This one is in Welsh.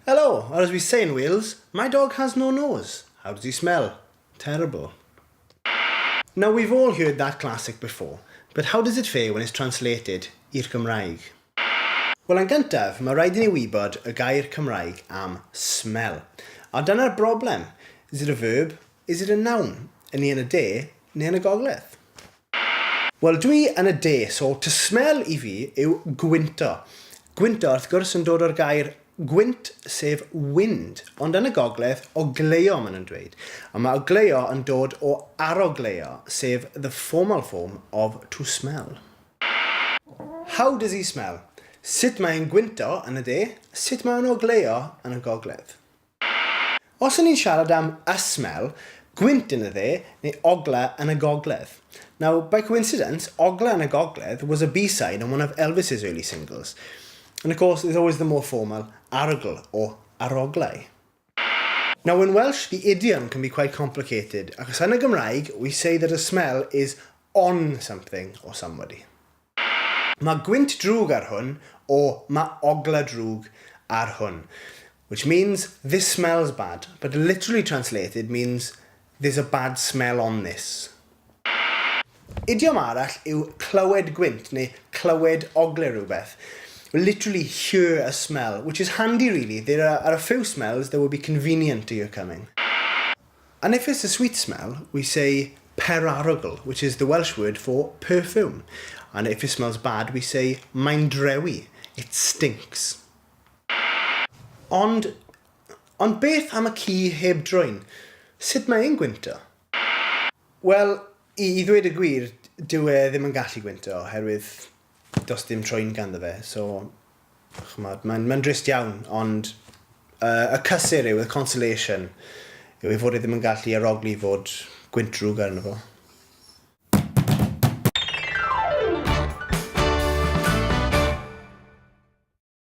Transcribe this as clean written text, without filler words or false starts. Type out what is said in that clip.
Hello, or as we say in Wales, my dog has no nose. How does he smell? Terrible. Now we've all heard that classic before, but how does it fare when it's translated i'r Gymraeg? Wel yn gyntaf, mae rhaid i ni wybod y gair Cymraeg am smell. A dyna'r broblem. Is it a verb? Is it a noun? Yn ni yn y de neu yn y gogledd? Wel dwi yn y de, so to smell i fi yw gwynto. Gwynto wrth gwrs yn dod o'r gair gwynt, sef wind, ond yn y gogledd, ogleuo maen nhw'n dweud. A mae ogleuo yn dod o arogleuo, sef the formal form of to smell. How does he smell? Sut mae'n gwynto yn y de, sut mae'n ogleuo yn y gogledd? Os ŷn ni'n siarad am a smell, gwynt yn y dde neu ogla yn y gogledd. Now, by coincidence, ogla yn y gogledd was a B-side on one of Elvis's early singles. And of course, there's always the more formal arogl or aroglau. Now, in Welsh, the idiom can be quite complicated, achos yn y Gymraeg, we say that a smell is on something or somebody. Mae gwynt drwg ar hwn, or mae ogla drwg ar hwn. Which means this smells bad, but literally translated means there's a bad smell on this. Idiom arall yw clywed gwynt neu clywed ogle rhywbeth. Literally hear a smell, which is handy really. There are a few smells that will be convenient to your coming. And if it's a sweet smell, we say perarogl, which is the Welsh word for perfume. And if it smells bad, we say mae'n drewi, it stinks. Ond, ond beth am y ci heb drwyn? Sut mae e'n gwynto? Wel, i, i ddweud y gwir, dyw e ddim yn gallu gwynto oherwydd does dim trwyn ganddo fe. So, ch'mod, mae'n mae drist iawn, ond y cysur yw, y consolation, yw ei fod e ddim yn gallu arogli fod gwynt drwg arno fo.